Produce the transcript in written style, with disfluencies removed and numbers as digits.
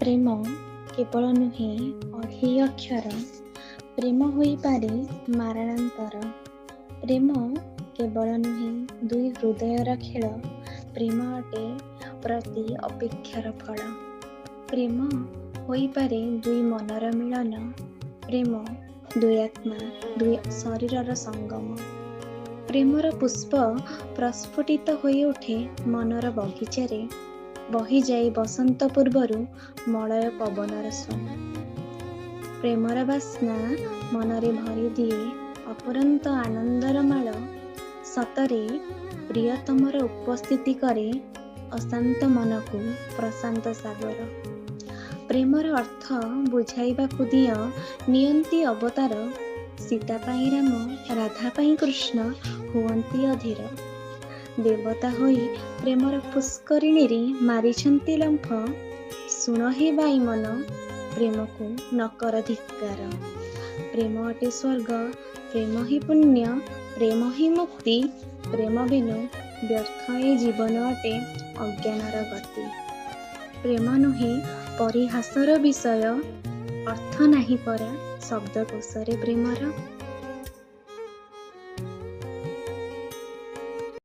ପ୍ରେମ କେବଳ ନୁହେଁ ଅଢ଼େଇ ଅକ୍ଷର, ପ୍ରେମ ହୋଇପାରେ ମାରଣାନ୍ତର। ପ୍ରେମ କେବଳ ନୁହେଁ ଦୁଇ ହୃଦୟର ଖେଳ, ପ୍ରେମ ଅଟେ ପ୍ରତି ଅପେକ୍ଷାର ଫଳ। ପ୍ରେମ ହୋଇପାରେ ଦୁଇ ମନର ମିଳନ, ପ୍ରେମ ଦୁଇ ଆତ୍ମା ଦୁଇ ଶରୀରର ସଙ୍ଗମ। ପ୍ରେମର ପୁଷ୍ପ ପ୍ରସ୍ଫୁଟିତ ହୋଇଉଠେ ମନର ବଗିଚାରେ, ବହିଯାଏ ବସନ୍ତ ପୂର୍ବରୁ ମଳୟ ପବନର ସ୍ୱନ। ପ୍ରେମର ବାସ୍ନା ମନରେ ଭରିଦିଏ ଅପୁରନ୍ତ ଆନନ୍ଦର ମାଳ, ସତରେ ପ୍ରିୟତମର ଉପସ୍ଥିତି କରେ ଅଶାନ୍ତ ମନକୁ ପ୍ରଶାନ୍ତ ସାଗର। ପ୍ରେମର ଅର୍ଥ ବୁଝାଇବାକୁ ଦିଅ ନିଅନ୍ତି ଅବତାର, ସୀତା ପାଇଁ ରାମ, ରାଧା ପାଇଁ କୃଷ୍ଣ ହୁଅନ୍ତି ଅଧୀର। ଦେବତା ହୋଇ ପ୍ରେମର ପୁଷ୍କରିଣୀରେ ମାରିଛନ୍ତି ଲମ୍ଫ, ଶୁଣ ହେ ବାଇମନ, ପ୍ରେମକୁ ନକର ଧିକ୍କାର। ପ୍ରେମ ଅଟେ ସ୍ୱର୍ଗ, ପ୍ରେମ ହିଁ ପୁଣ୍ୟ, ପ୍ରେମ ହିଁ ମୁକ୍ତି, ପ୍ରେମ ବିନୁ ବ୍ୟର୍ଥ ଏ ଜୀବନ ଅଟେ ଅଜ୍ଞାନର ଗତି। ପ୍ରେମ ନୁହେଁ ପରିହାସର ବିଷୟ, ଅର୍ଥ ନାହିଁ ପରା ଶବ୍ଦକୋଷରେ ପ୍ରେମର।